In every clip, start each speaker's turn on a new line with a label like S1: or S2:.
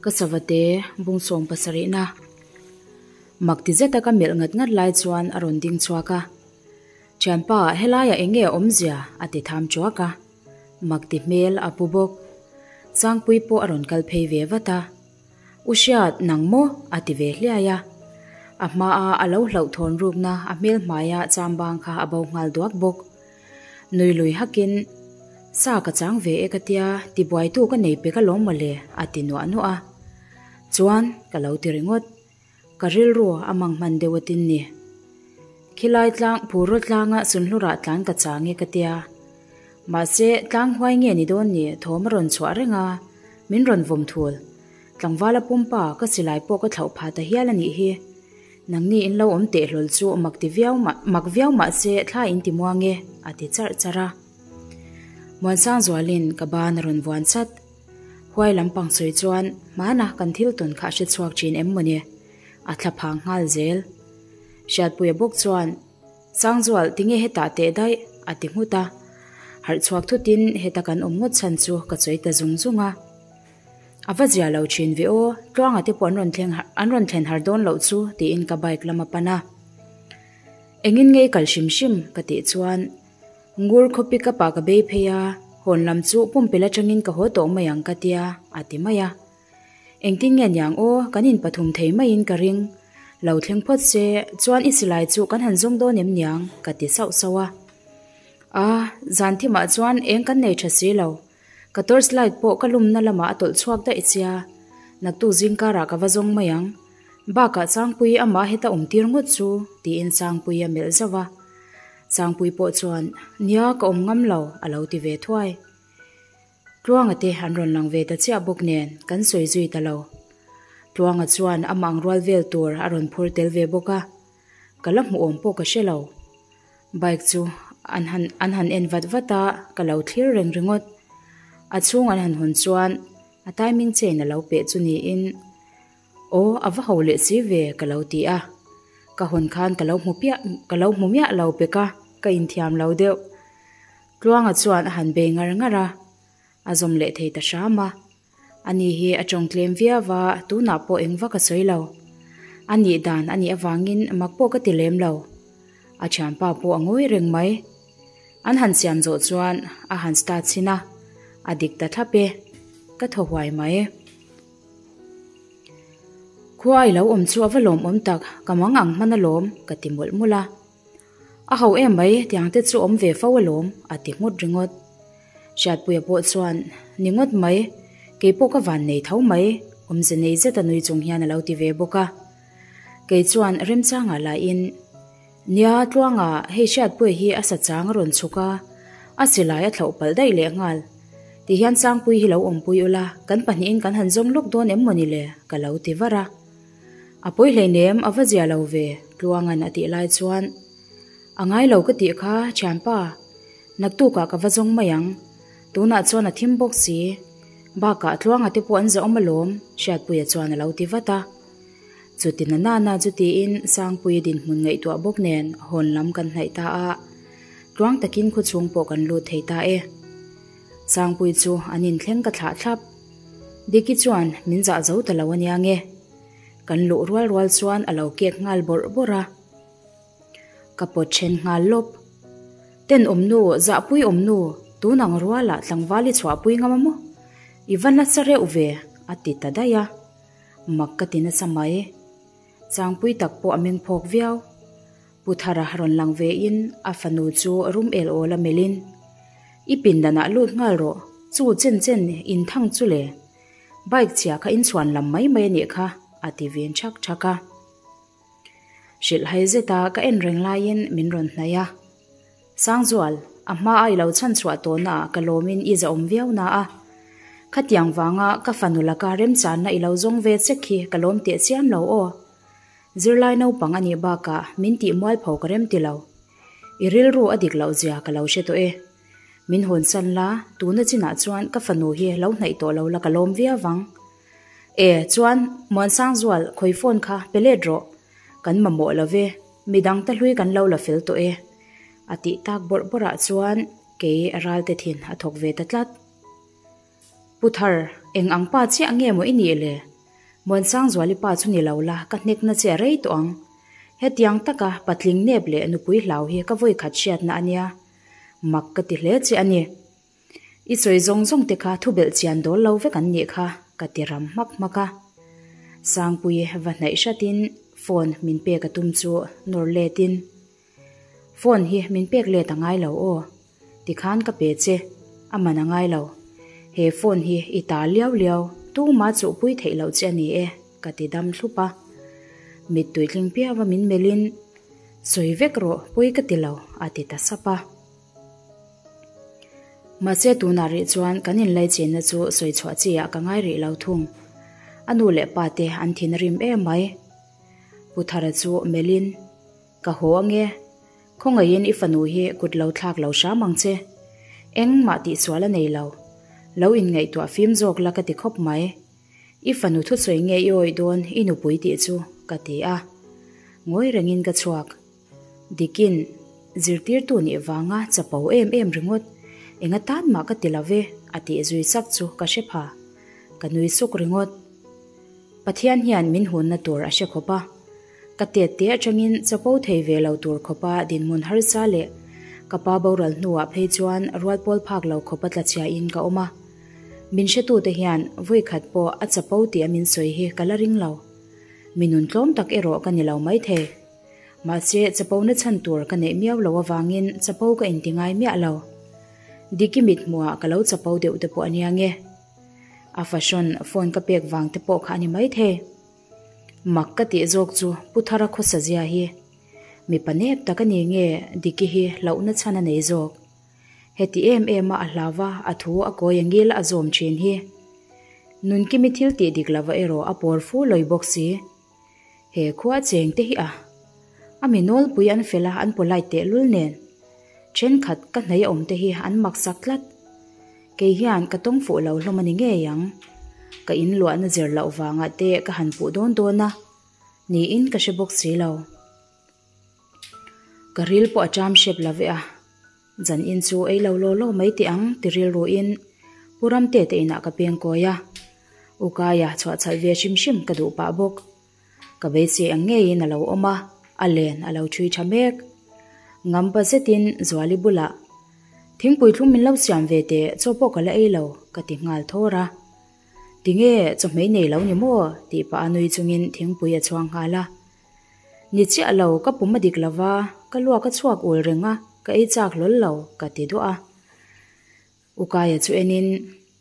S1: Ka savate bung 70 na. Mak ti zeta ka melh ngat ngat lai chuan a rawn ding chhuak a. Thianpa, helaiah eng nge a awmzia? a ti tham chuak a. Mak ti hmel a pu bawk. Sangpui pawh a rawn kal phei ve vat a. U Hriat, nang maw? a ti ve hliai a. A hmaa a lo hlauhthawn rukna a hmel hmaia chambang kha a bo nghal duak bawk. Nui lui hakin, Sa ka chang ve e ka tia, tibuaitu ka nei pek alawm mawle, a ti nuah nuah a. Chuan, ka lo ti ringawt. Ka rilru a mang hman deuh atin ni. Khilai tlang, Phurraw tlanga Sunhlurah tlan ka chang e ka tia. Mahse, tlang huai nge ni dawn ni, thawm a rawn chhuah reng a, min rawn vawm thul. Tlangvala pumpa, ka silai pawh ka thlauh phah ta hial a nih hi. Nangni in lo awm teh hlawl chu mak ti viau mah, mak viau mahse thla in ti muang e, a ti charh charh a. Muansangzualin ka ban a rawn vuan chat. Huai lampang sawi chuan hmana kan thil tawn kha a hre chhuak thin em mawni? A thla phang nghal zel. Hriatpuia bawk chuan, Sangzual, tinge hetah teh daih? a ti nghut a. Harh chhuak thutin heta kan awm ngawt chhan chu ka sawi ta zung zung a. A va zia lo thin ve aw, Tluanga te pawh an rawn thleng an rawn thlen har dawn loh chu tiin ka bike lam a pan a. Engin ngei kal hrim hrim? ka tih chuan. Ngur khawpi ka pa ka bei phei a, hawn lam chu pumpelh atangin ka haw tawh mai ang ka tia, a ti mai a. Engtin nge niang aw, kan in pathum thei maiin ka ring. Lo thleng phawt se, chuan i silai chu kan han zawng dawn em niang, ka ti sauh sauh a. A, zan thimah chuan eng kan nei tha si lo. Ka torch light pawh ka lumna lamah a tawlh chhuak daih chia. Naktuk zingkarah ka va zawng mai ang. Bakah Sangpui amah heta awm tir ngawt chu, tiin Sangpui a melh zauh a. Sangpui pawh chuan, Nia, ka awm ngam lo, a lo ti ve thuai. Tluanga te an rawn lang ve ta chiah bawk nen, kan sawi zui ta lo. Tluanga chuan amah ang rual vel tur a rawn phur tel ve bawk a, ka la hmuh awm pawh ka hre lo. Bike chu an han an han en vat vat a, ka lo thlir reng ringawt. A chhung an han hawn chuan a timing chain a lo peh chu niin, Aw, a va ho leh si ve, ka lo ti a. Ka hawn khan ka lo hmu piah, ka lo hmu miah lo pek a, ka inthiam lo deuh. Tluanga chuan a han bei ngar ngar a, a zawm leh thei ta hram a. Ani hi a tawng tlem viau a, tunah pawh eng vak a sawi lo. A nih dan a nih avangin mak pawh ka ti lem lo. A thianpa pawh a ngawi reng mai. An han siam zawh chuan a han start chhin a, a dik ta thlap e. Ka thaw huai mai. Khua i lo awm chu a va lawmawm tak, ka mang ang hman alawm, ka ti mawlh mawlh a. A ho em mai, tiang te chu awm ve fo alawm, a ti nghut ringawt. Hriatpuia pawh chuan, Ni ngawt mai, kei pawh ka van nei tho mai, awmze nei zet a nui chung hian a lo ti ve bawk a. Kei chuan remchangah lahin, Nia, Tluanga, hei Hriatpuia hi a sa chang a rawn chhuk a, a silai a thlauh palh daih leh nghal. Ti hian Sangpui hi lo awmpui ula, kan pahnihin kan han zawng lawk dawn em mawni le? ka lo ti var a. A pawi hleinem, a va zia lo ve, Tluanga'n a tih lai chuan, A ngai lo ka tih kha, thianpa. Naktukah ka va zawng mai ang. Tunah chuan a thim bawk si. Bakah Tluanga te pawh an zahawm alawm, Hriatpuia chuan a lo ti vat a. Chuti na nana chu tiin Sangpuia dinhmun ngaihtuah bawk nen hawn lam kan hnaih ta a. Tluang takin khuchhung pawh kan lut thei ta e. Sangpui chu an inthleng ka thlah thlap. Diki chuan min zah zo ta lo ania nge. Kan luh rual rual chuan a lo kek nghal bawrh bawrh a. Ka pawt then nghal lawp. Tenawm nu, zahpui awm nu, tun ang rualah tlangval i chhuahpui ngam a maw? I va nasa reuh ve, a ti ta daih a. Mak ka ti nasa mai. Sangpui tak pawh a meng phawk viau. Pu Thara rawn lang ve in a fanu chu rum el awl a melh in, I pindanah lut nghal rawh, chu chen chen in thang chu le. Bike chhia kha in chhuan lam mai mai a nih kha, a ti vin thak thak a. Hrilh hai zeta ka en reng laiin min rawn hnaih a. Sangzual, a hma a i lo chhan chhuah tawhna ah ka lawmin i zahawm viau na a. Khatiang vanga ka fanu laka remchanna i lo zawng ve che khi ka lawm teh chiam lo aw. Zirlai naupang a nih bakah min tih mualpho ka rem ti lo. I rilru a dik loh zia ka lo hre tawh e. Min hawn san la, tuna chinah chuan ka fanu hi lo hnaih tawh lo la ka lawm viau vang. E, chuan Muansangzual khawi phone kha pe let rawh. Kan mamawh lo ve, midang ta hlui kan lo la fel tawh e. A tih tak bawrh bawrhah chuan kei a ralte thin a thawk ve ta tlat. Pu Thar, eng ang pa chiah nge maw i nih le? Muansangzuali pa chu ni lo la, ka hnekna che a rei tawh ang. Hetiang taka patling nep leh nupui hlau hi ka vawi khat hriatna a nia. Mak ka ti hle che a ni. I sawi zawng zawng te kha thu belh chian dawl lo vek an nih kha, ka ti ram hmak hmak a. Sangpui va hnaih hratin phone min pek a tum chu nawr letin, Phone hi min pek let a ngai lo aw, tikhan ka pe che, a man a ngai lo. He phone hi i ta liau liau, tuma chuhpui theih loh che a ni e, ka ti dam thlup a. Mittui tling piau a min melhin, Sawi vek rawh, pawi ka ti lo, a ti ta sap a. Mahse tunah rih chuan kan inlaichenna chu sawi chhuah chi ah ka ngai rih lo thung. A nu leh pa te an thin a rim em mai. Pu Thara chu melhin, Ka haw ange. Khawngaihin i fanu hi kut lo thlak lo hram ang che. Engmah tihsual a nei lo. Lo inngaihtuah fim zawk la ka ti khawp mai. I fanu thusawi nge i awih dawn i nupui tih chu, ka ti a. Ngawi rengin ka chhuak. Dikin, zirtirtu nih vanga chapo em em ringawt, enga tan mah ka ti lo ve, a tih zui sak chu ka hre pha. Ka nui suk ringawt. Pathian hian min hunna tur a hre khawp a. Ka tet te atangin chapo thei ve lo tur khawpa dinhmun harsa leh ka pa boral hnuah phei chuan rualpawl phak lo khawpa tlachhiain ka awm a. Min hretute hian vawikhat pawh a chapo tih a min sawi hi ka la ring lo. Mi nun tlawm tak erawh ka ni lo maithei. Mahse, chapo na chhan tur ka neih miau lo avangin chapo ka inti ngai miah lo. Diki mit hmuhah ka lo chapo deuh te pawh a nia nge. A fashion phone ka pek vang te pawh kha a ni maithei. Mak ka tih zawk chu Pu Thara khawsa zia hi. Mipa nep tak a ni nge Diki hi hlauhna chhan a nei zawk. Heti em em a a hlau va, a thu a kawi a ngil a zawm thin hi. Nunkimi thil tih dik lova erawh a pawr fu lawi bawk si. He khua cheng te hi a. A mi nawlpui an fel a, an polite teh lul nen. Thenkhat ka hnei a awm te hi an mak sak tlat. Kei hian ka tawng fuh lo hlawm a ni ngei ang. Ka in luahna zir loh vangah te ka han puh dawn dawn a, niin ka hre bawk si lo. Ka ril pawh a ṭam hrep lo ve a. Zan in chu ei lo law law mai teh ang ti rilruin Pu Ramte te inah ka peng kawi a. U Kaia chhuah chhalh ve hrim hrim ka duh pah bawk. Ka beisei ang ngeiin a lo awm a, a len a lo ṭhui ṭha mek. Ngampa zetin Zuali bulah, Thingpui thlum min lo siam ve teh, chaw pawh ka la ei lo, ka ti nghal thawr a. Tinge, chawhmei nei lo ni maw? tih pah a nui chungin thingpui a chhuang nghal a. Ni chiah lo, ka pum a dik lo va, ka luak a chhuak ul reng a, ka ei chak hlawl lo, ka ti duah a. Ukaia chu enin,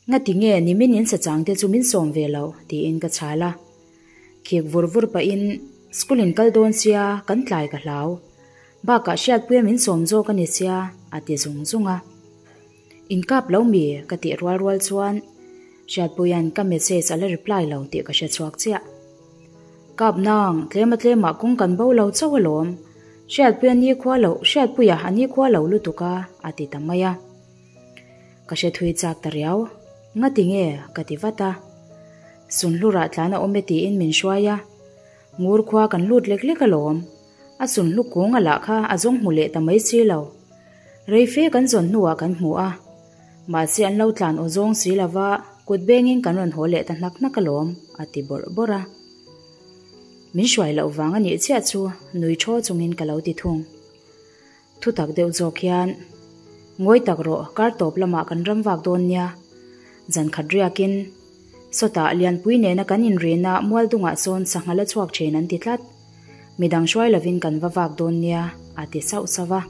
S1: Ngati nge nimin in sachang te chu min sawm ve lo, tiin ka chhal a. Khik vur vur pahin, School in kal dawn sia, kan tlai ka hlau. Bakah hriatpuia min sawm zawk a ni sia, a ti zung zung a. Inkap lo mi? ka tih rual rual chuan Hriatpuia'n ka message a la reply lo tih ka hre chhuak chiah. Kap nang, tlema tlemah kawng kan bo lo chauh alawm. Hriatpuia ni khua lo, Hriatpuia a ni khua lo lutuk a, a ti ta mai a. Ka hre thui chak ta riau. Ngati nge? ka ti vat a. Sunhlurah tlan a awm e tiin min hruai a. Ngur khua kan lut lek lek alawm. A sunhlu kung a lah kha a zawng hmu leh ta mai si lo. Rei fe kan zawn hnuah kan hmu a. Mahse an lo tlan aw zawng si lova kut bengin kan rawn haw leh ta hnak hnak alawm, a ti bawrh bawrh a. Min hruai loh vang a nih chiah chu nui thaw chungin ka lo ti thung. Thutak deuh zawk hian, Ngawi tak rawh, kar tawp lamah kan ram vak dawn nia. Zan khat riakin, Sawtah Lianpui nena kan inrina mual dungah sawn sangha la chhuak thin an ti tlat. Midang hruai lovin kan va vak dawn nia, a ti sauh sauh a.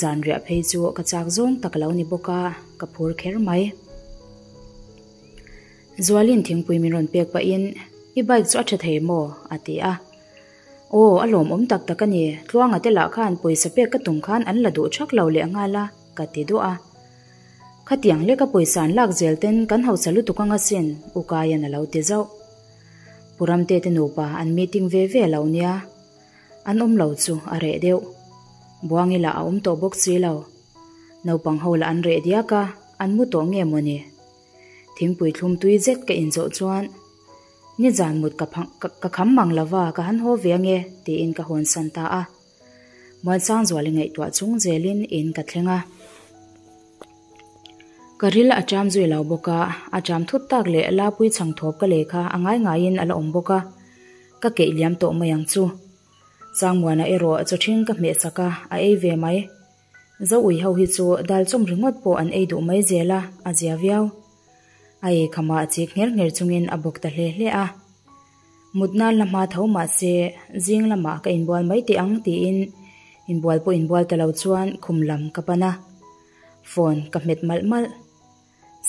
S1: Zan riah phei chu ka chak zawng tak lo ni bawk a, ka phur kher mai. Zualin thingpui min rawn pek pahin, I bike chu a tha thei maw? a ti a. Aw, a lawmawm tak tak a ni, Tluanga te lah khan pawisa pek ka tum khan an la duh thak lo leh nghal a, ka ti duah a. Khatiang leka pawisa an lak zel ten kan hausa lutuk anga sin, U Kaian a lo ti zauh. Pu Ramte te nupa an meeting ve ve lo nia, an awm lo chu a reh deuh. Buangi lah a awm tawh bawk si lo. Naupang ho lah an reh diak a, an mu tawh nge mawni? Thingpui thlum tui zet ka inzawh chuan, Nizan mut ka ka kham mang lo va, ka han haw ve ange, tiin ka hawnsan ta a. Muansangzuali ngaihtuah chung zelin in ka thleng a. Ka ril a ṭam zui lo bawk a, a ṭam thut tak leh Lapui chhang thawp ka lei kha a ngai ngaiin a la awm bawk a, ka keih liam tawh mai ang chu. Changmuana erawh chaw ṭhing ka hmeh sak a, a ei ve mai. Zo ui ho hi chu dal chawm ringawt pawh an ei duh mai zel a, a zia viau. A ei khamah a chik ngher ngher chungin a bawk ta hle hle a. Mut nan la hma tho mah se, zing lamah ka inbual mai teh ang tiin inbual pawh inbual ta lo chuan khum lam ka pan a. Phone ka hmet malh malh.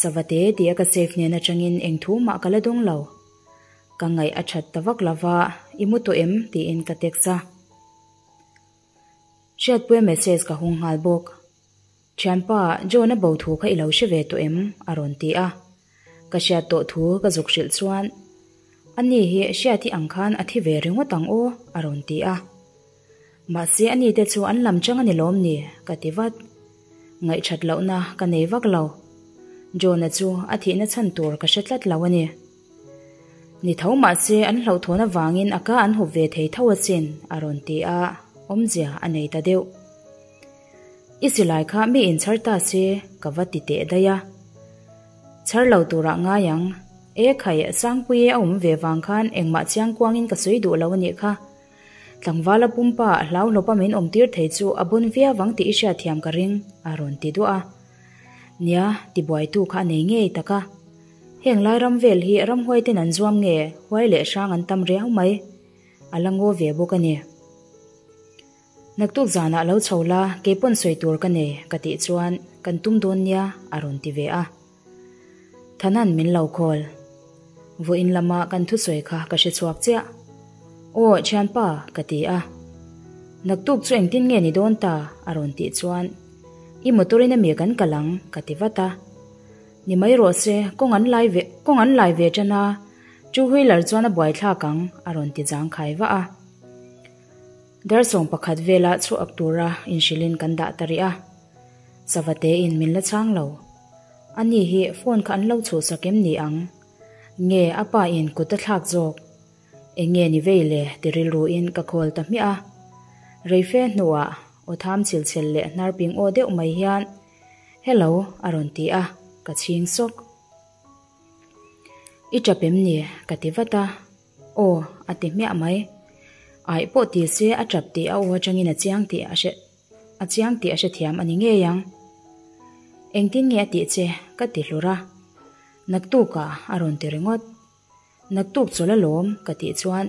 S1: Savate tih a ka save hnen atangin eng thu mah ka la dawng lo. Ka ngaih a that ta vak lova, i mu tawh em? tiin ka text a. Hriatpuia message ka hung nghal bawk. Thianpa, John-a bo thu kha i lo hre ve tawh em? a rawn ti a. Ka hriat tawh thu ka zuk hrilh chuan, Ani hi hriat i ang khan a thi ve ringawt ang aw, a rawn ti a. Mahse ani te chu an lam chang a ni lawm ni? ka ti vat. Ngaihthat lohna ka nei vak lo. John-a chu a thihna chhan tur ka hre tlat lo a ni. Ni tho mahse an hlauhthawn avangin a ka an hup ve thei tho asin, a rawn ti a, awmzia a nei ta deuh. I silai kha mi inchhar ta se ka va ti teh daih a. Chhar lo turah ngai ang. E khai, Sangpuii a awm ve vang khan engmah chiangkuangin ka sawi duh lo a nih kha. Tlangvala pumpa a hlau hlawpa min awmtir thei chu a bun viau ang tih i hriatthiam ka ring, a rawn ti duah a. Nia, tibuaitu kha a nei ngei tak a. Heng lai ram vel hi ramhuai ten an zuam nge, huai leh hrang an tam riau mai. A la ngaw ve bawk a ni. Naktuk zanah lo chho la, kei pawn sawi tur ka nei, ka tih chuan kan tum dawn nia, a rawn ti ve a. Thanan min lo call. Vawiin lama kan thusawi kha ka hre chhuak chiah. Aw, thianpa, ka ti a. Naktuk chu engtin nge ni dawn ta? a rawn tih chuan, I motor in ami kan kal ang, ka ti vat a. Ni mai rawh se, kawng an lai ve, kawng an lai ve tan a, two wheeler chuan a buaithlak ang, a rawn ti zangkhai vah a. Darsawm pakhat vela chhuak tura inhrilhin kan dah ta rih a, Savatein min la chhang lo. Ani hi phone kha an lo chhuhsak em ni ang? Nge a pa in kut a thlak zawk? Eng nge ni vei le ti rilruin ka call ta hmiah a. Reife hnuah aw tham chilchel leh hnar ping aw deuh mai hian Hello a rawn ti a, ka chhing sawk. I tap em ni? ka ti vat a. Aw, a ti hmiah mai. Aih pawh ti se a tap tih a aw atangin a chiang tih a hre a chiang tih a hrethiam a ni ngei ang. Engtin nge a tih che? ka ti hlur a. Naktukah a rawn ti ringawt. Naktuk chawlh alawm ka tih chuan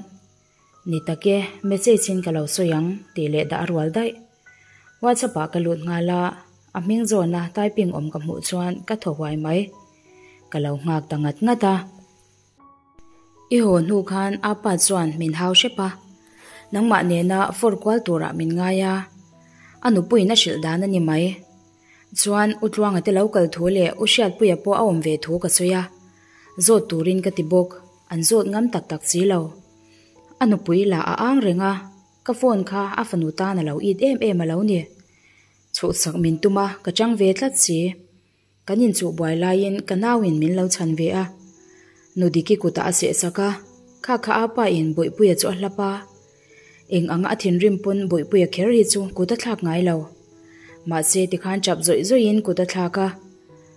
S1: Ni tak e, message in ka lo sawi ang tih leh dah a rual daih. WhatsApp ah ka lut nghal a, a hming zawna typing awm ka hmuh chuan ka thaw huai mai. Ka lo nghak ta ngat ngat a. I haw hnu khan apa chuan min hau hrep a, nangmah nena fawr kual turah min ngai a, a nupuiin a hrilh dan a ni mai. Chuan U Tluanga te lo kal thu leh U Hriatpuia pawh a awm ve thu ka sawi a, zawt turin ka ti bawk, an zawt ngam tak tak si lo. A nupui lah a ang reng a, ka phone kha a fanu tan a lo it em em a lo ni. Chhuhsak min tum a, ka chang ve tlat si. Kan inchuh buai laiin ka nauin min lo chhan ve a. Nudiki kutah a sehsak a, kha kha a pa in Bawihpuia chu a hlap a. Eng anga a thinrim pawn Bawihpuia kher hi chu kut a thlak ngai lo. Mahse tikhan chap zawih zawihin kut a thlak a,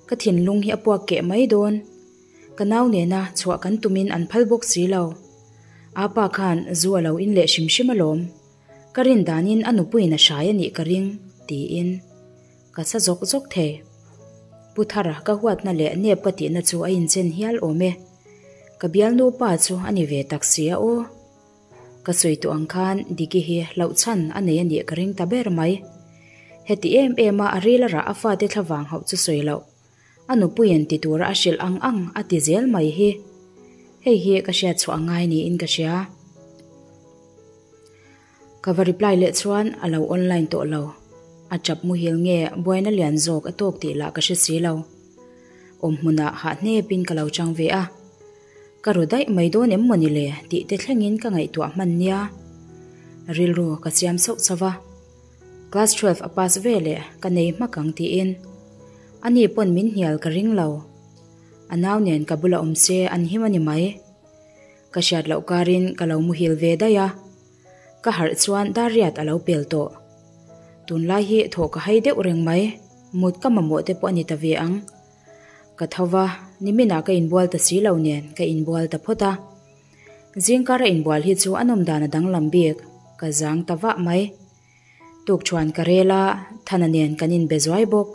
S1: ka thinlung hi a puak keh mai dawn. Ka nau nena chhuah kan tumin an phal bawk si lo. A pa khan zu a lo in leh hrim hrim alawm. Ka rin danin a nupuiin a hrai a nih ka ring, tiin. Ka sa zawk zawk thei. Pu Thara ka huatna leh nep ka tihna chu a inchen hial awm e. Ka bialnu pa chu a ni ve tak si a aw. Ka sawi tawh ang khan Diki hi hlauh chhan a nei a nih ka ring ta ber mai. Heti em em a a ril a rah a fate thlavang hauh chu sawi loh. A nupuiin ti tura a hrilh ang ang a ti zel mai hi. Hei hi ka hriat chhuah ngai niin ka hria. Ka va reply leh chuan a lo online tawh lo. A tap muhil nge buaina lian zawk a tawk tih lah ka hre si lo. Awm hmunah hah hnepin ka lo chang ve a. Ka ru daih mai dawn em mawni le tih te thlengin ka ngaihtuah hman nia. Rilru ka siam sauh sauh a. Class 12 a pass ve leh ka nei hmak ang tiin. Ani pawn min hnial ka ring lo. A nau nen ka bula awm se an him a ni mai. Ka hriat loh karin ka lo muhil ve daih a, ka harh chuan dar riat a lo pel tawh. Tunlai hi thawh ka hai deuh reng mai, mut ka mamawh te pawh a ni ta ve ang. Ka tho va, niminah ka inbual ta si lo nen ka inbual ta phawt a. Zingkara inbual hi chu a nawm dan a danglam bik, ka zang ta vah mai. Tukṭhuan ka rel a, Thana nen kan inbe zuai bawk.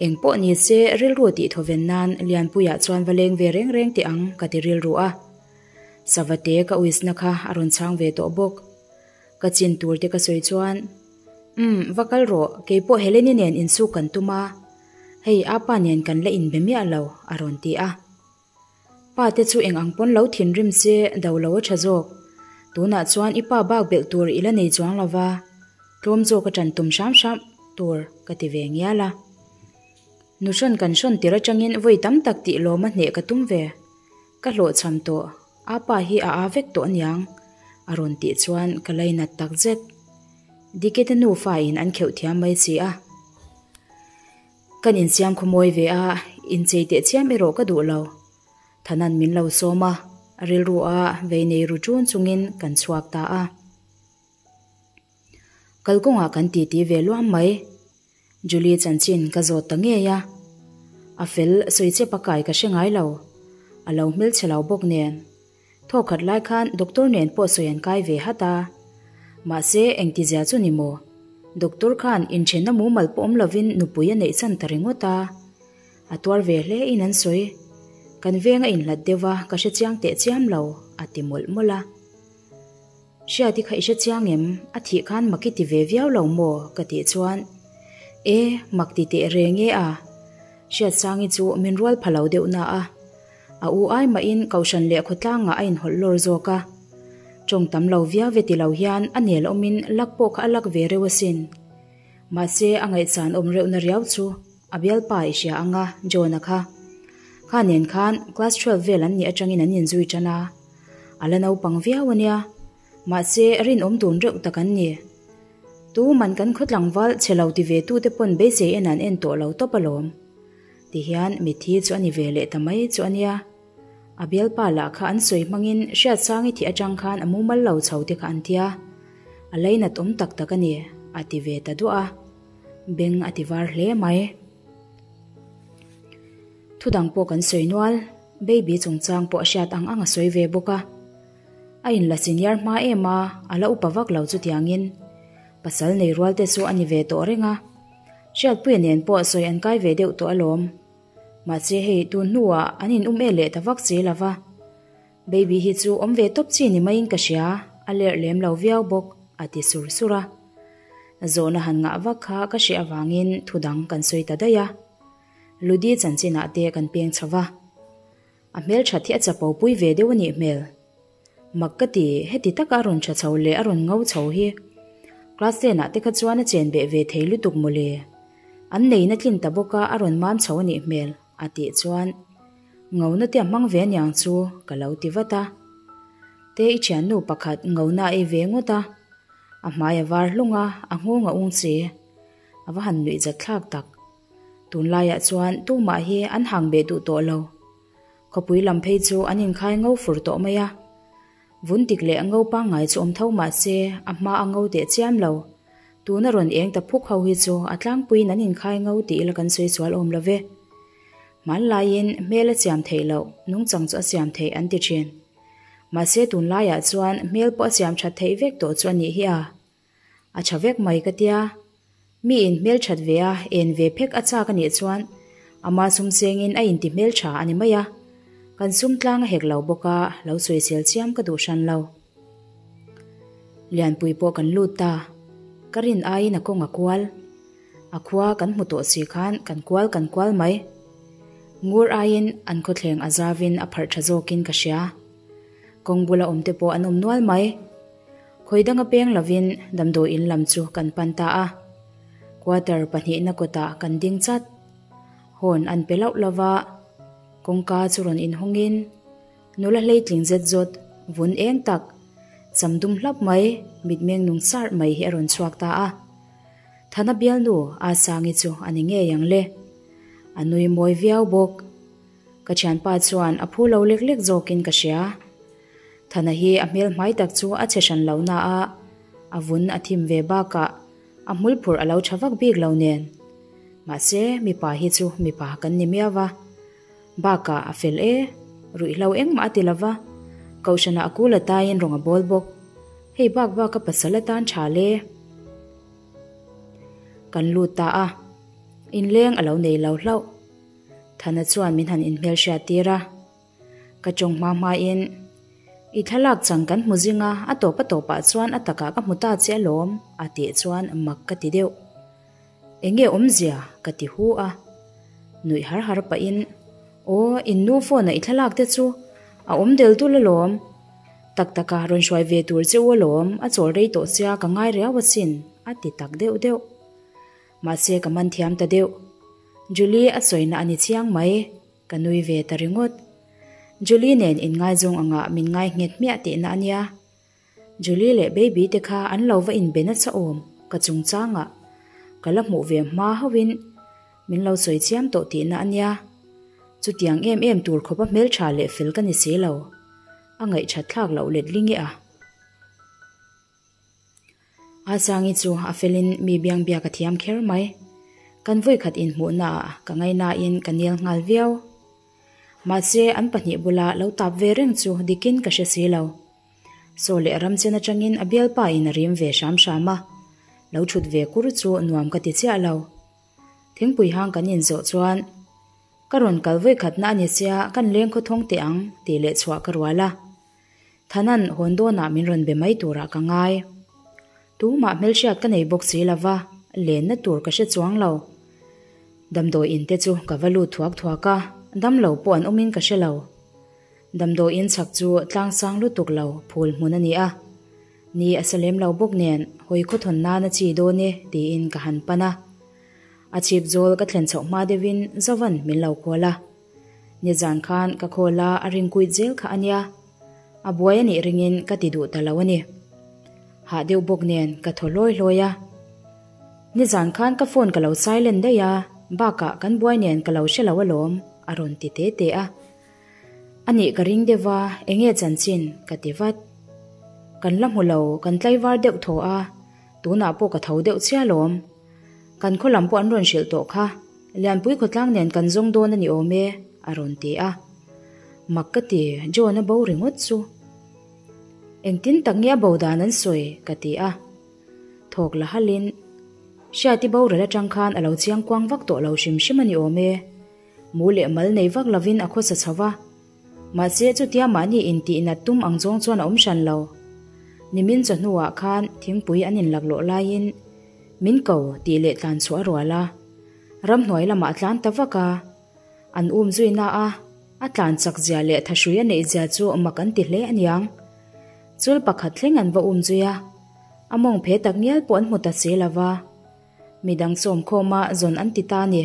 S1: Eng pawh ni se rilru tih thawven nan Lianpuiah chuan va leng ve reng reng teh ang ka ti rilru a. Savate ka uisna kha a rawn chhang ve tawh bawk. Ka chin tur te ka sawi chuan, Umm, va kal rawh, keipawh Heleni nen insuk kan tum a, hei apa nen kan la inbe miah lo, a rawn ti a. Pa te chu eng ang pawn lo thinrim se do lo a tha zawk. Tunah chuan i pa bak belh tur i la nei chuang lo va, tlawm zawk a tan tum hram hram tur ka ti ve ngial a. Nu hrawn kan hrawn tir atangin vawi tam tak tih lawm a hneh ka tum ve. Ka hlawhchham tawh, a pa hi a aa vek tawh aniang, a rawn tih chuan ka lainat tak zet. Dikete nufa in an kheuh thiam mai si a. Kan insiam khawmawi ve a, inchei teh chiam erawh ka duh lo. Thanan min lo sawm a, rilru a vei nei ru ṭun chungin kan chhuak ta a. Kalkawngah kan titi ve luam mai. Julie chanchin ka zawt ta ngei a. A fel sawi chep a kai ka hre ngai lo. A lo hmelchhe lo bawk nen. Thaw khat lai khan doctor nen pawh sawi an kai ve hat a. Mahse engtizia chu ni maw? Doctor khan inthenna mumal pawh awm lovin nupui a neih chan ta ringawt a. A tuar ve hle in an sawi. Kan veng a inhlat deuh a, ka hre chiang teh chiam lo, a ti mawlh mawlh a. Hriati kha i hre chiang em? A thih khan mak i ti ve viau lo maw? ka tih chuan, E, mak ti teh reng e a. Hriatsangi chu min rual pha lo deuh na a. A u ai mahin Kohhran leh khawtlangah a inhawlh lawr zawk a. Tawng tam lo viau ve ti lo hian a nel awmin lak pawh kha a lak ve reuh asin. Mahse a ngaihsan awm reuhna riau chu a bialpa i hria ang a, John-a kha. Kha nen khan class 12 vel an nih atangin an inzui tan a. A la naupang viau a nia. Mahse rinawm dun reuh tak an ni. Tu man kan khaw tlangval chhe lo ti ve tute pawn beisei en an en tawh lo tawp alawm. Tihian mitthi chu a ni ve leh ta mai chu a nia. A bialpa lah kha an sawi hmangin Hriatsangi thih atang khan a mumal lo chho te kha an tia. A lainat awm tak tak a ni, a ti ve ta duah a. Beng a ti var hle mai. Thudang pawh kan sawi nual, baby chungchang pawh a hriat ang ang a sawi ve bawk a. A inla senior hma em a, a la upa vak lo chutiangin. Pasal nei rual te chu a ni ve tawh reng a. Hriatpuia nen pawh sawi an kai ve deuh tawh alawm. Mahse hei tun hnuah an in um e leh ta vak si lova. Baby hi chu awm ve tawp chi ni maiin ka hria, a lerh lem lo viau bawk, a ti sur sur a. Zawhna han ngah vak kha ka hreh avangin thu dang kan sawi ta daih a. Ludi chanchinah te kan peng chho va. A hmelthat hi a chapo pui ve deuh a nih hmel. Mak ka ti, heti taka a rawn tha chho leh a rawn ngo chho hi. Class ten ah te kha chuan a chen beh ve thei lutuk mawle. An neina tlin ta bawk a a rawn mam chho a nih hmel, a tih chuan Ngona te a hmang ve aniang chu ka lo ti vat a. Te i thiannu pakhat ngona a ei ve ngawt a. A hmai a var hlung a, a nghawng a ung si. A va han nuih zat thlak tak. Tunlaiah chuan tumah hi an hang beh duh tawh lo. Khawpui lam phei chu an inkhai ngo fur tawh mai a. Vun dik leh ngo pangngai chu awm tho mah se a hma a ngo teh chiam lo. Tuna rawn eng ta phuk ho hi chu a tlangpuiin an inkhai ngo tih ila kan sawi sual awm lo ve. Hmanlaiin hmel a siam theih loh, nungchang chu a siam theih an ti thin. Mahse tunlaiah chuan hmel pawh a siam that theih vek tawh chu a nih hi a. A tha vek mai ka tia. Mi in hmelthat ve a, en ve phek a chak a nih chuan ama sum chengin a inti hmeltha a ni mai a. Kan sum tlang a hek lo bawk a, lo sawisel chiam ka duh hran lo. Lianpui pawh kan lut ta. Ka rin aiin a kawng a kual. A khua kan hmu tawh si khan kan kual kan kual mai. Ngur aiin an khawthleng a zavin a pharh tha zawkin ka hria. Kawng bula awmte pawh an awm nual mai. Khawi danga peng lovin damdawi in lam chu kan pan ta a. Quarter pahnihna kawtah kan ding chat. Horn an pe lauh lova, kawngka chu rawn inhawngin nula hleitling zet zawt, vun eng tak, cham dum hlap mai, mitmeng nung sarh mai hi a rawn chhuak ta a. Thana bialnu Asangi chu a ni ngei ang le. A nui mawi viau bawk. Ka thianpa chuan a phu lo lek lek zawkin ka hria. Thana hi a hmel hmai tak chu a chhe hran lo na a, a vun a thim ve bakah a hmul phurh a lo tha vak bik lo nen. Mahse, mipa hi chu mipa kan ni miau va. Bakah a fel e, ruihhlo engmah a ti lova, Kohhranah a kul ataiin rawng a bawl bawk. Hei bak bak ka pasal atan tha le. Kan lut ta a, inleng a lo nei lo hlauh. Thana chuan min han inhmelhriat tir a. Ka tawng hma hmain, I thlalak chang kan hmu zing a, a tawp a tawpah chuan a takah ka hmu ta che alawm, a tih chuan mak ka ti deuh. Enge awmzia? ka ti hu a. Nuih har har pahin, Aw, in nu phone-a i thlalak te chu a awm del dul alawm. Tak taka rawn hruai ve tur che u alawm, a chawl rei tawh sia ka ngai riau asin, a ti tak deuh deuh. Mahse ka man thiam ta deuh. Julie a sawina a ni chiang mai. Ka nui ve ta ringawt. Julie nen inngaizawng angah min ngai nghet hmiah tihna a nia. Julie leh Baby te kha an lo va inbe nasa awm ka chungchangah ka la hmuh ve hma hauhin min lo sawi chiam tawh tihna a nia. Chutiang em em tur khawpa hmeltha leh fel ka ni si lo. A ngaihthat thlak loh let ling e a. Asangi chu a felin mi biang biak a thiam kher mai. Kan vawikhat inhmuhnaah ka ngainain ka nel nghal viau. Mahse, an pahnih bula lo tap ve reng chu dikin ka hre si lo. Saw leh Ramchen atangin a bialpa in a rim ve hram hram a, lo thut ve kur chu nuam ka ti chiah lo. Thingpui hang kan inzawh chuan, Ka rawn kal vawikhatna a ni sia, kan leng khawthawng teh ang, tih leh chhuah ka rual a. Thanan hawn dawnah min rawn be mai turah ka ngai. Tumah hmelhriat ka nei bawk si lova, lenna tur ka hre chuang lo. Damdawi in te chu ka va lut thuak thuak a, damlo pawh an awmin ka hre lo. Damdawi in chhak chu tlang sang lutuk lo phul hmun a ni a. Ni a sa lem lo bawk nen hawi khawthawn nan a chi dawn e tiin ka han pan a. A chhip zawl ka thlen chhoh hma deuhin Zovan min lo call a. Nizan khan ka call a, a ringkuit zel kha a nia. A buai a nih ringin ka ti duh ta lo a ni. Hah deuh bawk nen ka thaw hlawi hlawi a. Nizan khan ka phone ka lo silent daih a, bakah kan buai nen ka lo hre lo alawm, a rawn ti te te a. A nih ka ring deuh a, enge chanchin? ka ti vat. Kan la hmu lo, kan tlaivar deuh thaw a, tunah pawh ka tho deuh chiah alawm. Kan khaw lam pawh an rawn hrilh tawh kha, Lianpui khawtlang nen kan zawng dawn a ni awm e, a rawn ti a. Mak ka ti, John a bo ringawt chu. Engtin tak nge a bo dan an sawi? ka ti a. Thawk la halin, Hriati boral atang khan a lo chiang kuang vak tawh lo hrim hrim a ni awm e. Mu leh mal nei vak lovin a khawsa chho va. Mahse chutia mahni intih nat tum ang zawng chuan a awm hran lo. Nimin chawhnuah khan thingpui an inlaklawh laiin Min ko tih leh tlan chhuah a rual a, ramhnuai lamah a tlan ta vak a. An um zui na a, a tlan chak zia leh thahrui a neih zia chu mak an ti hle aniang. Chul pakhat thleng an va um zui a, a mawng phe tak ngial pawh an hmu ta si lo va. Midang sawm khawma zawn an ti ta a ni.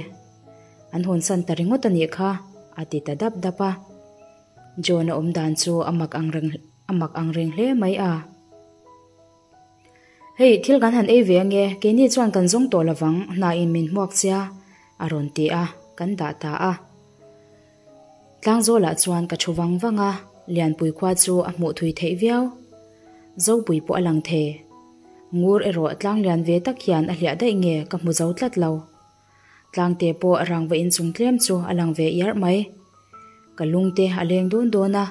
S1: An hawnsan ta ringawt a nih kha, a ti ta dap dap a. John-a awm dan chu a mak ang reng a mak ang reng hle mai a. Hei, thil kan han ei ve ange, keini chuan kan zawng tawh lovang, hnain min hmuak sia, a rawn ti a, kan dah ta a. Tlangzawlah chuan ka thu vang vang a, Lianpui khua chu a hmuh thui theih viau. Zopui pawh a lang thei. Ngur erawh tlang lian ve tak hian a hliah daih nge ka hmu zo tlat lo. Tlangte pawh rangva inchung tlem chu a lang ve iarh mai. Ka lungte a leng dawn dawn a,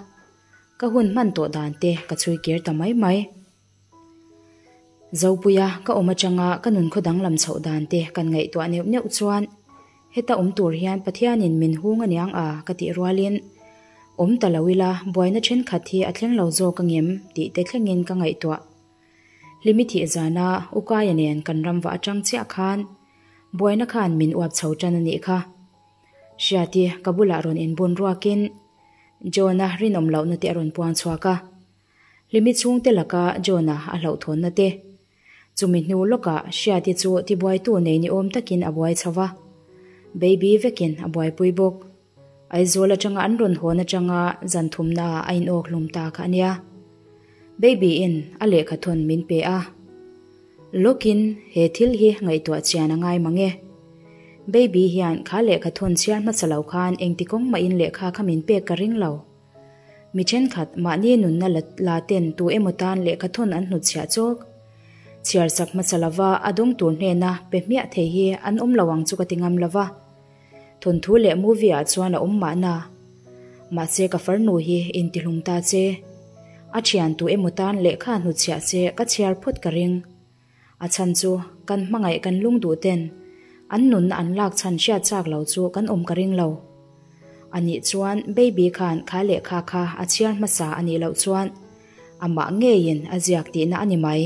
S1: ka hun hman tawh dan te ka chhui kir ta mai mai. Zopuia ka awm atanga ka nun khaw danglam chhoh dan te kan ngaihtuah neuh neuh chuan heta awm tur hian Pathianin min hung aniang a ka tih rualin awm ta lo ila buaina thenkhat hi a thleng lo zawk angem tih te thlengin ka ngaihtuah. Hlimi thih zana Ukaia nen kan ram vah atang chiah khan buaina khan min uap chho tan anih kha. Hriati ka bulah rawn inbun ruakin John-a rinawm lohna te a rawn puang chhuak a. Hlimi chhungte laka John-a a hlauhthawnna te. Chumi hnu lawkah Hriati chu tibuaitu nei ni awm takin a buai chho va. Baby vekin a buaipui bawk. Aizawl atanga an rawn hawn atanga zan thumnaah a inawk hlum ta kha a nia. Baby-in a lehkha thawn min pe a. Lawkin he thil hi ngaihtuah chian a ngai mang e. Baby hian kha lehkha thawn chhiar hmasa lo khan engti kawng mahin lehkha kha min pek ka ring lo. Mi thenkhat mahni nunna la la ten tu emaw tan lehkha thawn an hnutchhiah chawk. Chhiar sak hmasa lova a dawng tur hnena pe hmiah thei hi an awm lo ang chu ka ti ngam lova. Thawnthu leh movie ah chuan a awm mahna. Mahse ka farnu hi intihlum ta che. A thian tu emaw tan lehkha hnutchhiah che ka chhiar phawt ka ring. A chhan chu kan hmangaih kan lung duh ten an nunna an lak chhan hriat chak lo chu kan awm ka ring lo. A nih chuan baby khan kha lehkha kha a chhiar hmasa a nih loh chuan amah ngeiin a ziak tihna a ni mai.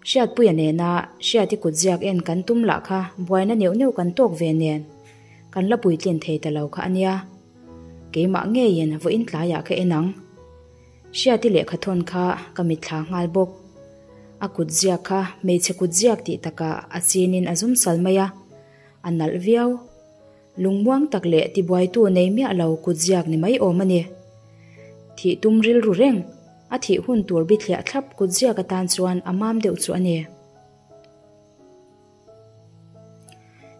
S1: Hriatpuia nena Hriati kut ziak en kan tum lah kha buaina neuh neuh kan tawk ve nen kan la puitlin thei ta lo kha a nia. Keimah ngeiin vawiin tlaiah ka en ang. Hriati lehkha thawn kha ka mitthla nghal bawk. A kut ziak kha hmeichhe kut ziak tih takah a chinin a zum sal mai a, a nalh viau. Lungmuang tak leh tibuaitu nei miah lo kut ziak ni mai awm a ni. Thih tum rilru reng, a thih hun tur bithliah thlap kut ziak atan chuan a mam deuh chu a ni.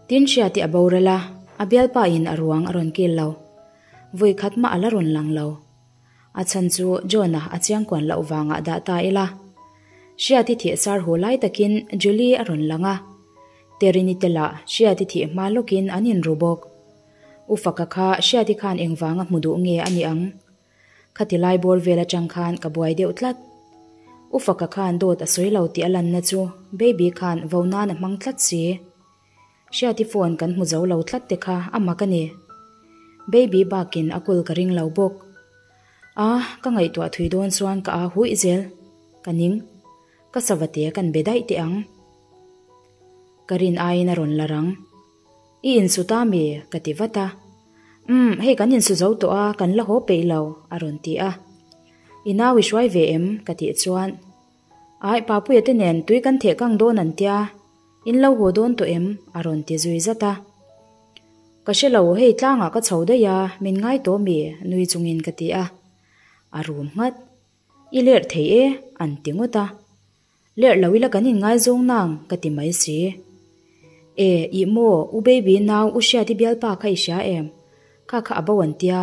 S1: Tin Hriati a boral a, a bialpa in a ruang a rawn kil lo. Vawi khat mah a la rawn lang lo. A chhan chu John-a a chiangkuan loh vangah dah ta ila. Hriati thih sar haw lai takin Julie a rawn lang a. Terini te lah Hriati thih hma lawkin an inru bawk. U Faka kha Hriati khan engvanga hmu duh nge a ni ang? Khati lai bawr vel atang khan ka buai deuh tlat. U Faka khan dawt a sawi lo tih a lanna chu Baby khan vo nan a hmang tlat si. Hriati phone kan hmu zo lo tlat te kha a mak a ni. Baby bakin a kul ka ring lo bawk. A, ka ngaihtuah thui dawn chuan ka a huih zel. Ka ning. Ka savate kan be daih teh ang. Ka rin aiin a rawn la rang. I insu ta mi? ka ti vat a. Umm, hei kan insu zo tawh a, kan la haw peih lo, a rawn ti a. I nau i hruai ve em? ka tih chuan, Aih, Papuia te nen tui kan theh kang dawn an tia, in lo haw dawn tawh em? a rawn ti zui zat a. Ka hre lo, hei tlangah ka chho daih a, min ngai tawh mi? nui chungin ka ti a. A rum nghat. I lerh thei e, an ti ngawt a. Lerh lo ila kan inngaizawng nang ka ti mai si. E, ih maw, u baby nau u Hriati bialpa kha i hria em? Kha kha a bo an tia,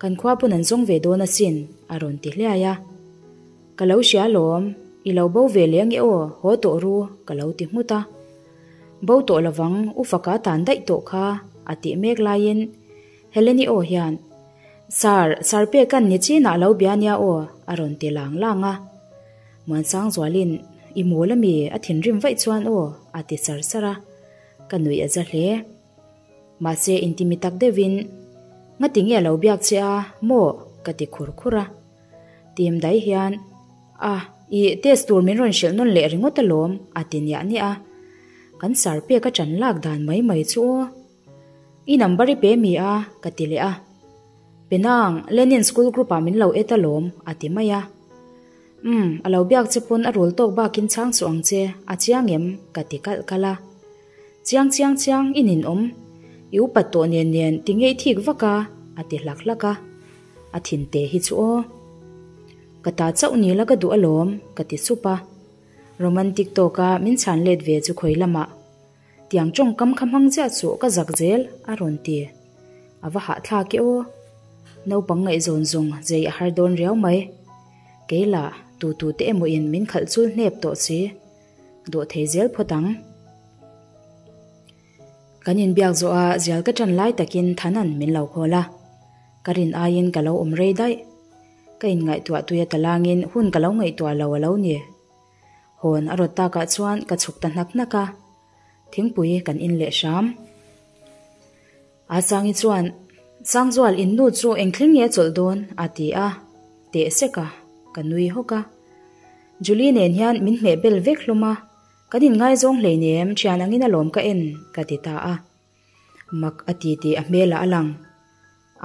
S1: kan khua pawn an zawng ve dawn asin, a rawn ti hliai a. Ka lo hria alawm, i lo bo ve leh ange aw, haw tawh ru, ka lo ti nghut a. Bo tawh lovang, u faka tan daih tawh kha, a tih mek laiin Heleni aw hian, Sir, Sir Peka'n ni chinah lo bia nia aw, a rawn ti lang lang a. Muansangzualin, I mawl ami, a thinrim vaih chuan aw, a ti sar sar a. Ka nuih a za hle. Mahse, intimi tak deuhin, Ngati nge a lo biak che a, maw? ka ti khur khur a. Tim dai hian, A, i test tur min rawn hrilh nawn leh ringawt alawm, a ti niah niah a. Kan Sir Peka ṭan lak dan mai mai chu aw. I number i pe mi a? ka ti leh a. Penang, Lenin school group ah min lo et alawm, a ti mai a. Umm, a lo biak che pawn a rul tawk bakin chhang suh ang che, a chiang em? ka ti kalh kalh a. Chiang chiang chiang, i ninawm. I upat tawh nen nen ti ngei thik vak a, a ti hlak hlak a. A thinte hi chu aw. Ka ta chauh ni la ka duh alawm, ka ti sup a. Romantic tawka min chhan let ve chu khawi lamah. Tiang tawngkam kha hmang chiah chu ka zak zel, a rawn ti. A va hahthlak e aw. Naupang ngaihzawn zawng zei a har dawn riau mai. Kei lah, tu tu te emaw in min khalh chul hnep tawh si. Dawh thei zel phawt ang. Kan inbiak zawh a zial ka ṭan lai takin Thanan min lo call a. Ka rin aiin ka lo awm rei daih. Ka inngaihtuah tui a talangin hun ka lo ngaihtuah lo a lo ni. Hawn a rawt takah chuan ka chhuk ta hnak hnak a, thingpui kan in leh hram. Asangi chuan, Sangzual in nu chu eng thleng nge a chawlh dawn? a ti a, teh sek a, ka nui hawk a. Julie nen hian min hmeh bel vek hlawm a, kan inngaizawng hleinem thian angin alawm ka en, ka ti ta a. Mak a ti tih a hmelah a lang.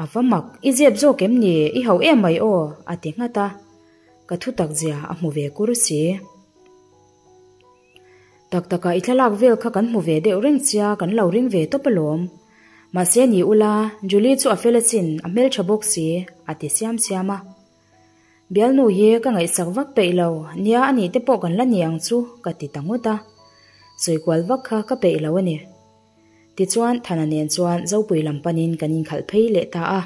S1: A va mak, i zep zawk em ni, i hauh em mai aw, a ti nghat a. Ka thu tak zia a hmu ve kur si. Tak taka i thlalak vel kha kan hmu ve deuh reng chia, kan lo ring ve tawp alawm. Mahse ni ula, Julie chu a fel asin, a hmeltha bawk si, a ti siam siam a. Bialnu hi ka ngaihsak vak peih lo, nia a nih te pawh kan la ni ang chu, ka ti ta ngawt a. Sawikual vak kha ka peih lo a ni. Tichuan, Thana nen chuan Zopui lam panin kan inkhalh phei leh ta a.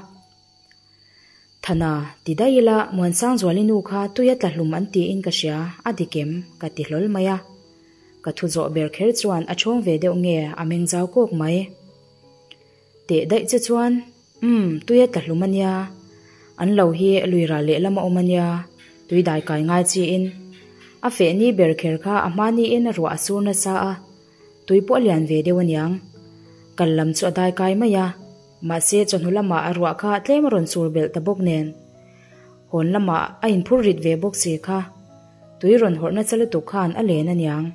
S1: Thana, ti daih ila, Muansangzuali nu kha tui a tla hlum an tiin ka hria, a dik em? ka ti hlawl mai a. Ka thu zawh ber kher chuan a chhawng ve deuh nge a meng zau kawk mai. Teh daih che chuan, Umm, tui a tla hlum a nia. An lo hi lui ral lehlam a awm a nia, tui dai kai ngai chiin. A feh ni ber kher kha a hma niin ruah a sur nasa a, tui pawh a lian ve deuh aniang. Kal lam chu a dai kai mai a, mahse chawhnu lamah a ruah kha tlem a rawn sur belh ta bawk nen. Hawn lamah a inphur rit ve bawk si kha, tui rawn hawrh nasa lutuk khan a len aniang.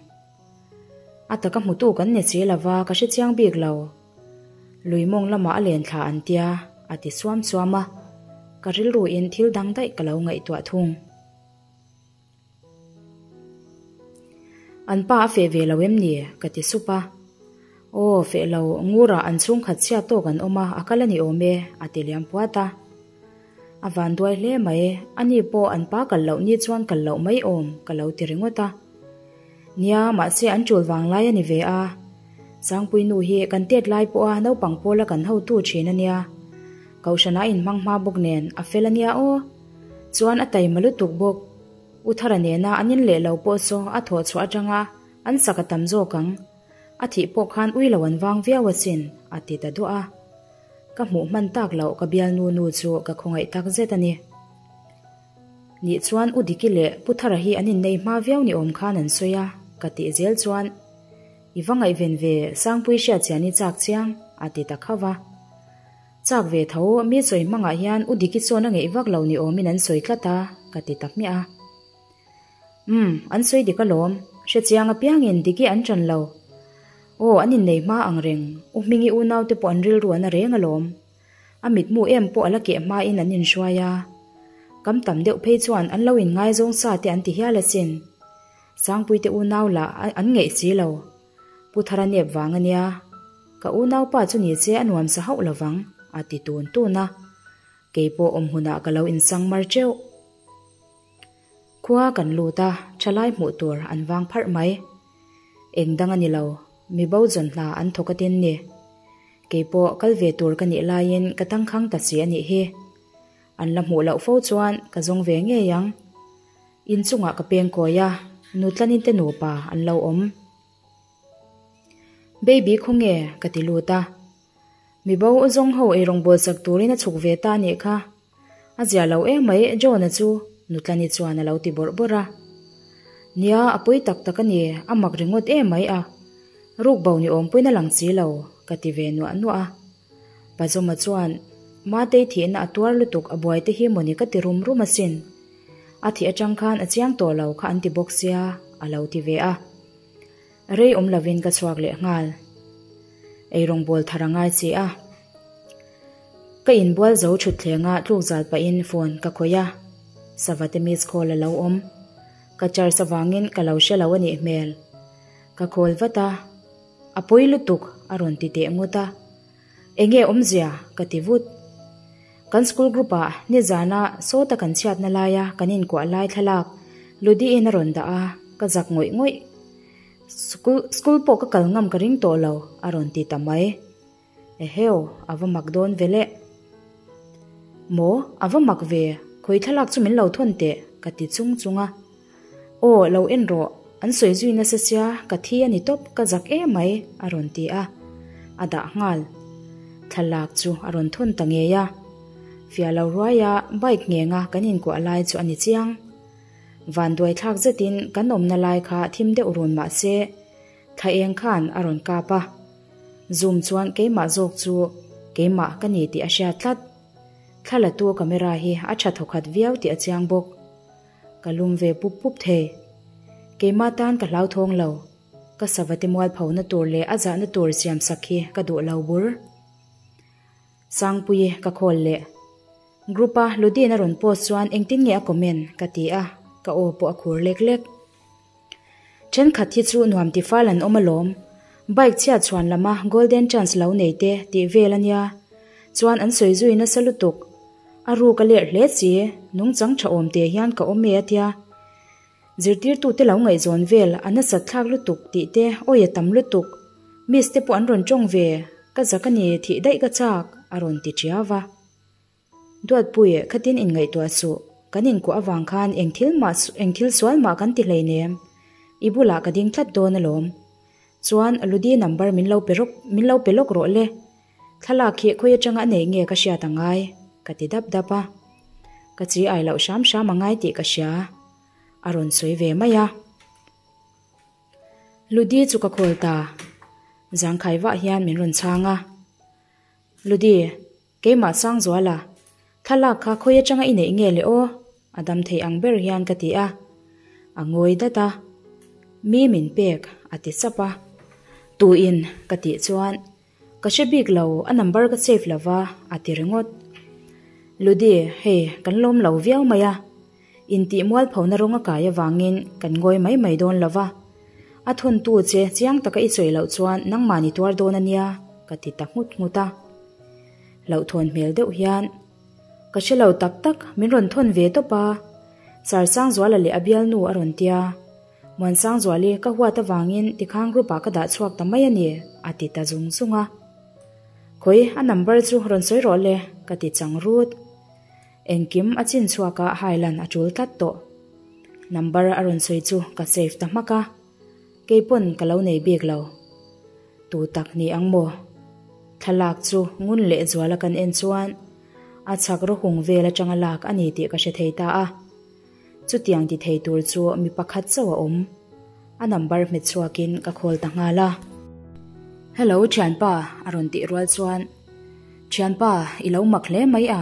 S1: A taka hmutu kan ni si lova ka hre chiang bik lo. Lui mawng lamah a len thla an tia, a ti suam suam a, ka rilruin thil dang daih ka lo ngaihtuah thung. An pa a feh ve lo em ni? ka ti sup a. Aw, feh lo, ngurah an chhungkhat chhiat tawk an awm a, a kal a ni awm e, a ti liam puat a. A van duai hle mai, ani pawh an pa kal loh ni chuan kal loh mai awm, ka lo ti ringawt a. Nia, mahse an tul vang lai a ni ve a. Sangpui nu hi kan tet lai pawha naupang pawla kan hotu thin a nia. Kohhran a inhmang hma bawk nen a fel a nia aw. Chuan a taima lutuk bawk. U Thara nena an in leh lo pawh saw a thawh chhuah atanga an sak a tam zawk ang. A thih pawh khan ui lo an vang viau asin, a ti ta duah a. Ka hmuh hman tak loh ka bialnu nu chu ka khawngaih tak zet a ni. Nih chuan U Diki leh Pu Thara hi an innei hma viau ni awm khan an sawi a, ka tih zel chuan, I va ngaihven ve, Sangpui hriat chian i chak chiang, a ti ta khauh a. Chak ve tho, mi sawi hmangah hian U Diki chuan a ngeih vak lo ni awmin an sawi tlat a, ka ti ta hmiah a. Umm, an sawi dik alawm, hre chiang apiangin Diki an ṭan lo. Aw, an innei hma ang reng, U Hmingi unaute pawh an rilru an a reng alawm. A mitmu em pawh a la keh hmain an inhruai a. Kam tam deuh phei chuan an lo inngaizawng sa te an ti hial asin. Sangpuite unau lah an ngeih si lo. Pu Thara nep vang a nia. Ka unaupa chu ni che a nuam sa hauh lovang, a ti tun tun a. Kei pawh awm hunah ka lo insang mar teuh. Khua kan lut a, thalai hmuh tur an vang pharh mai. Eng dang a ni lo, mi bo zawn hna an thawk a tin ni. Kei pawh kal ve tur ka nih laiin ka tangkhang ta si a nih hi. An la hmuh loh fo chuan ka zawng ve ngei ang. Inchungah ka peng kawi a, Nutlanin te nupa an lo awm. Baby khawnge? ka ti lut a. Mi bo zawng ho eirawngbawl sak turin a chhuk ve ta anih kha. A zia lo em mai John-a chu Nutlani chuan a lo ti bawrh bawrh a. Nia, a pawi tak tak a ni, a mak ringawt em mai a. Ruk bo ni awm pawhin a lang si lo, ka ti ve nuah nuah a. Pazawma chuan, Matei thihna a tuar lutuk a buai te hi mawni ka ti rum rum asin. A thih atang khan a chiang tawh lo kha an ti bawk sia, a lo ti ve a. Rei awm lovin ka chhuak leh nghal. Eirawngbawl thar a ngai chi a. Ka inbual zo thutthlengah tluk zal pahin phone ka khawih a, Savate miss call a lo awm. Ka charge avangin ka lo hre lo a nih hmel. Ka call vat a, A pawi lutuk a rawn ti teh ngawt a. Enge awmzia? ka ti vut. Kan school group ah nizana sawta kan chhiatna laia kan inkuah lai thlalak Ludy-in a rawn dah a, ka zak ngawih ngawih. School school pawh ka kal ngam ka ring tawh lo a rawn ti ta mai. Eheu, a va mak dawn ve le. Maw, a va mak ve, khawi thlalak chu min lo thawn teh, ka ti chung chung a. Aw, lo en rawh, an sawi zui nasa sia, ka thi a ni tawp, ka zak em mai, a rawn ti a. A dah nghal. Thlalak chu a rawn thawn ta ngei a. Fiah lo ruaia bike nghenga kan inkuah lai chu a ni chiang. Vanduai thlak zetin kan awmna lai kha thim deuh run mah se, Thla eng khan a rawn kap a, zoom chuan keimah zawk chu keimah ka ni tih a hriat tlat. Thla latu camera hi a tha thawkhat viau tih a chiang bawk. Ka lum ve pup pup thei. Keimah tan ka hlauthawng lo. Ka savate mualphona tur leh a zahna tur siamsak hi ka duh lo bur. Sangpuii ka call leh. Group a Ludin a rawn post chuan engtin nge a comment ka ti a, ka aw pawh a khur lek lek. Thenkhat hi chu nuam ti fal an awm alawm. Bike chhiat chhuan lama golden chance lo nei te tih vel ania. Chuan an sawi zui nasa lutuk. A ruk a lerh hle si, nungchang tha awm te hian ka awm e a tia. Zirtirtute lo ngaihzawn vel a nasat thlak lutuk tih te awi a tam lutuk. Miss te pawh an rawn tawng ve, ka zak a ni thih daih ka chak a rawn ti ṭiau va. Duatpuia khatin inngaihtuah suh, kan inkuah avang khan eng thil mah eng thil sual mah kan ti hleinem, i bulah ka ding tlat dawn alawm. Chuan Ludy number min lo pe rawk min lo pe lawk rawh le, thlalak hi khawi atanga a neih nge ka hriat angai, ka ti dap dap a. Ka chi ai loh hram hram a ngai tih ka hria, a rawn sawi ve mai a. Ludi chu ka call ta. Zangkhai vah hian min rawn chhang a. Ludi, keimah Sangzuala, thlalak kha khawi atanga i neih nge le aw? A dam thei ang ber hian ka ti a. A ngawi dat a. Mi min pek, a ti chap a. Tuin? ka tih chuan Ka hre bik lo, a number ka save lo va, a ti ringawt. Ludi, hei, kan lawm lo viau mai a. Intih mualphona rawng a kai avangin kan ngawi mai mai dawn lo va. A thawntu che chiang taka i sawi loh chuan nangmahni tuar dawn a nia, ka ti ta nghut nghut a. Hlauhthawn hmel deuh hian, Ka hre lo tak tak, min rawn thawn ve tawp a. Sir Sangzuala leh a bialnu a rawn tia. Muansangzuali ka huat avangin tikhang group ah ka dah chhuak ta mai a ni, a ti ta zung zung a. Khawi, a number chu rawn sawi rawh le, ka ti chang rut. Engkim a chin chhuak a hailan a tul tlat tawh. Number a rawn sawi chu ka save ta hmak a, keipawn ka lo nei bik lo. Tu tak ni ang maw? Thlalak chu ngun leh zuala kan en chuan a chhak rawhung vel atanga lak a ni tih ka hre thei ta a. Chutiang ti thei tur chu mi pakhat chauh a awm. A number hmet chhuakin ka call ta nghal a. Hello thianpa a rawn tih rual chuan, Thianpa, i lo mak hle mai a.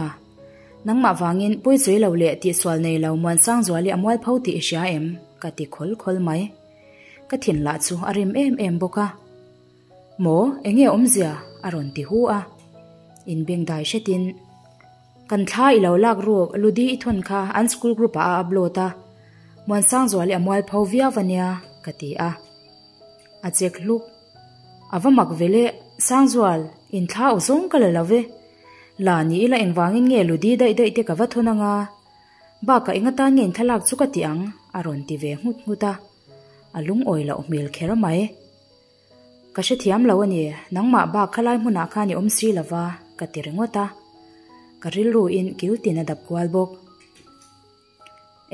S1: Nangmah vangin puichui lo leh tihsual nei lo Muansangzuali a mualpho tih i hria em? ka ti khawl khawl mai. Ka thin lah chu a rim em em bawk a. Maw, enge awmzia? a rawn ti hu a. Inbengdai hretin. Kan thla i lo lak ruk, Ludi i thawn kha an school group ah a upload a, Muansangzuali a mualpho viau a nia, ka ti a. A chek hluk. A va mak ve le, Sangzual, in thla aw zawng ka la lo ve. La ni ila engvangin nge Ludi daih daih te ka va thawn anga? Bakah eng atan nge in thlalak chu ka ti ang, a rawn ti ve nghut nghut a. A lungawi loh hmel kher mai. Ka hrethiam lo a ni, nangmah bak khalai hmunah khan i awm si lo va, ka ti ringawt a. Ka rilruin kil tin a dap kual bawk.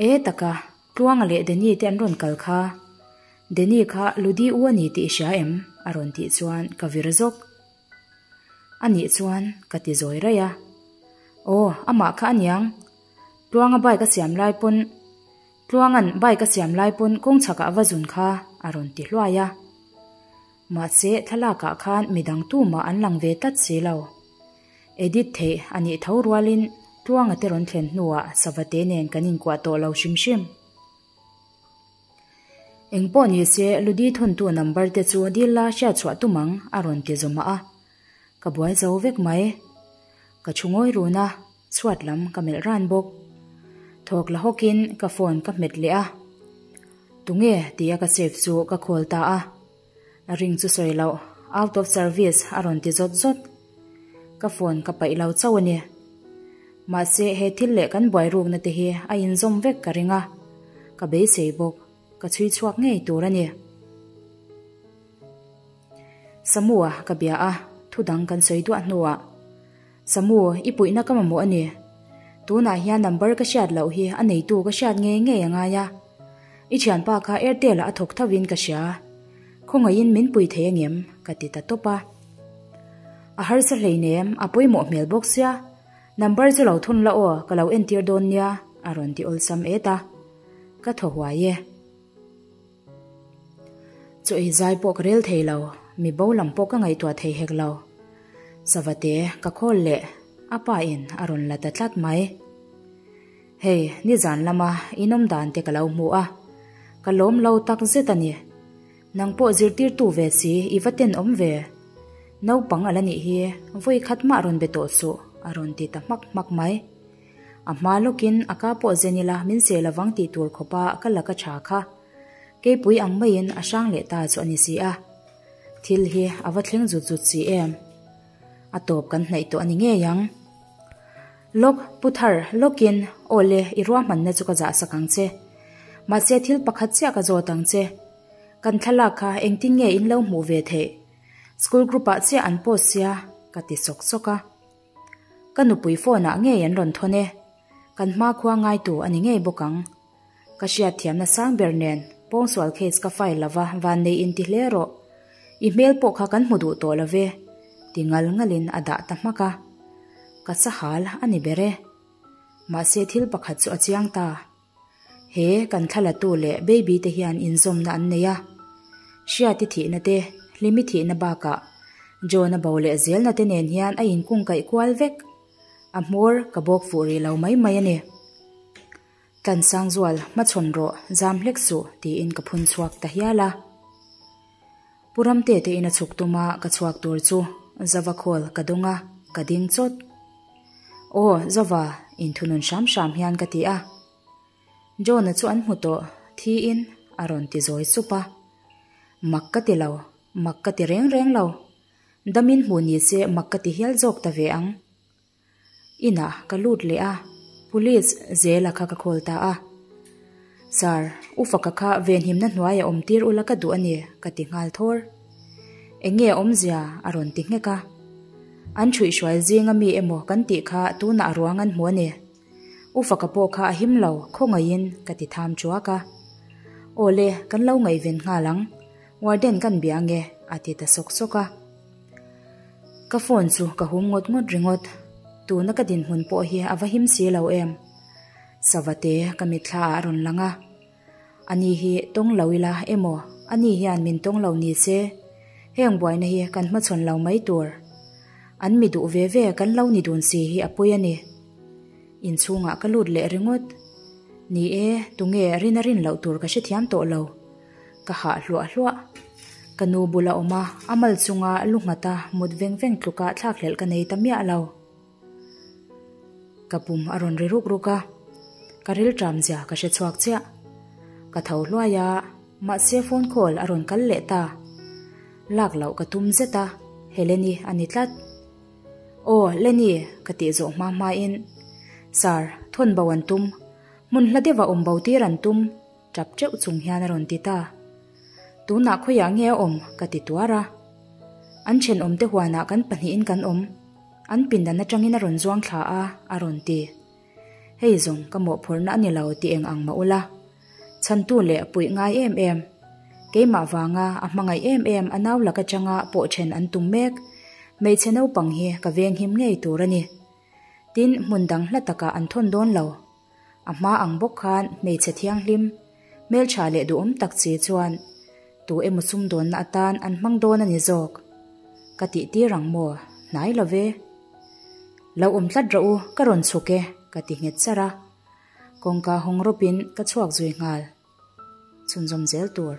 S1: E taka, Tluanga leh Denny te an rawn kal kha. Denny kha Ludi u a ni tih i hria em? a rawn tih chuan ka vir zawk. A nih chuan ka ti zawi raih a. Aw, amah kha a niang. Tluanga bike a siam lai pawn Tluanga'n bike a siam lai pawn kawng chhakah a va zun kha a rawn ti hluai a. Mahse, thlalakah khan midang tumah an lang ve tlat si lo. Edit theih a nih tho rualin Tluanga te rawn thlen hnuah Savate nen kan inkuah tawh lo hrim hrim. Engpawh ni se, Ludi thawntu number te chu dil la hriat chhuah tum ang a rawn ti zawmah a. Ka buai zo vek mai. Ka thu ngawi run a. Chhuat lam ka melh ran bawk. Thawk la hawkin ka phone ka hmet leh a. Tunge tia ka save chu ka call ta a. A ring chu sawi loh, out of service a rawn ti zawt zawt. Ka phone ka paih lo chauh a ni. Mahse he thil leh kan buai rukna te hi a inzawm vek ka ring a. Ka beisei bawk, ka chhui chhuak ngei tur a ni. Samu-a ka bia a, thudang kan sawi duah hnuah. Samu, i puihna ka mamawh a ni. Tunah hian number ka hriat loh hi a neitu ka hriat ngei ngei a ngai a. I thianpa kha Airtel ah a thawk tho in ka hria. Khawngaihin min pui thei angem? ka ti ta tawp a. A harsa hleinem, a pawimawh hmel bawk sia. Number chu lo thun la aw, ka lo entir dawn nia, a rawn ti awlsam et a. Ka thaw huai e. Chaw ei zai pawh ka rel thei lo, mi bo lam pawh ka ngaihtuah thei hek lo. Savate ka khawl leh a pa in a rawn la ta tlat mai. Hei, nizan lama inawm dan te ka lo hmu a, ka lawm lo tak zet a ni. Nang pawh zirtirtu ve si i va tenawm ve. Naupang a la nih hi, vawi khat mah rawn be tawh suh, a rawn ti ta hmak hmak mai. A hma lawkin a ka pawh zen ila min seh lovang tih tur khawpa ka la ka tha kha. Keipui ang maiin a hrang leh ta chu a ni si a. Thil hi a va thleng zut zut si em? A tawp kan hnaih tawh a ni ngei ang. Lawk, Pu Thar, lawkin, aw le, i ruahmanna chu ka zah sak ang che. Mahse thil pakhat chiah ka zawt ang che. Kan thlalak kha engtin nge in lo hmuh ve theih? School group ah chiah an post sia, ka ti sawk sawk a. Ka nupui phone ah ngei an rawn thawn e. Kan hmakhua ngaitu a ni ngei bawk ang. Ka hriatthiamna sang ber nen pawngsual case ka file lova vannei inti hle rawh. I hmel pawh kha kan hmu duh tawh lo ve, ti ngal ngalin a dah ta hmak a. Ka sahal a ni ber e. Mahse thil pakhat chu a chiang ta. He kan thlalatu leh baby te hian inzawmna an nei a. Hriati thihna te, Hlimi thihna bakah John-a bo leh zelna te nen hian a inkungkaih kual vek. A hmawr ka bawk fuh rih lo mai mai a ni. Tlansangzual, hmachhawn rawh, zam hlek suh, tiin ka phun chhuak ta hial a. Pu Ramte te ina chhuk tuma ka chhuak tur chu Zava call ka dawng a, ka ding chawt. Aw, Zava, inthunun hram hram hian ka ti a. John-a chu an hmu tawh, thiin a rawn ti zawi sup a. Mak ka ti lo, mak ka ti reng reng lo. Damin hmuh ni se mak ka ti hial zawk ta ve ang. Inah ka lut leh a, Police Zela kha ka call ta a. Sir, U Faka kha venhimna hnuaia awm tir ula ka duh a ni, ka ti nghal thawr. Eng nge awmzia? a rawn ti nghek a. An ṭhuihhruai zinga mi emaw kan tih kha tunah a ruang an hmu a ni. U Faka pawh kha a him lo, khawngaihin ka ti tham ṭuak a. Aw le, kan lo ngaihven nghal ang. Warden kan bia ange, a ti ta sawk sawk a. Ka phone chu ka hum ngawt ngawt ringawt. Tuna ka dinhmun pawh hi a va him si lo em. Savate ka mitthla ah a rawn lang a. Ani hi tawng lo ila emaw ani hian min tawng lo ni se, heng buaina hi kan hmachhawn lo mai tur. An mi duh ve ve kan lo ni dun si hi a pawi a ni. Inchhungah ka lut leh ringawt. Ni e, tunge rin a rin loh tur ka hrethiam tawh lo. Ka hah hluah hluah. Ka nu bula awm a, a mal chunga lu nghat a mut veng veng tluka thlakhlelh ka nei ta miah lo. Ka pum a rawn ri ruk ruk a, ka rilṭam zia ka hre chhuak chiah. Ka tho hluai a, mahse phone call a rawn kal leh ta. Lak loh ka tum zet a, Heleni a ni tlat. Aw, Lenny, ka tih zawh hma hmain, Sir, thawn bo an tum. Hmun hla deuha awm bo tir an tum. Tap teuh chung hian a rawn ti ta. Tunah khawiah nge a awm? ka ti tuar a. An thenawmte huanah kan pahnihin kan awm. An pindan atangin a rawn zuang thla a, a rawn ti. Hei zawng ka mawhphurhna a ni lo ti eng ang mah ula. Chhantu leh puih ngai em em. Keimah vanga a hmangaih em em a nau lak atanga pawh then an tum mek. Hmeichhe naupang hi ka venghim ngei tur a ni. Tin, hmun dang hla takah an thawn dawn lo. A hma ang bawk khan hmeichhe thianghlim, hmeltha leh duhawm tak che chuan tu emaw sumdawnna atan an hmang dawn a ni zawk. Ka tih tir ang maw? Hnai lo ve. Lo awm tlat rawh u, ka rawn chhuk e, ka ti nghet charh a. Kawngka hawng rawpin ka chhuak zui nghal. Chhunzawm zel tur.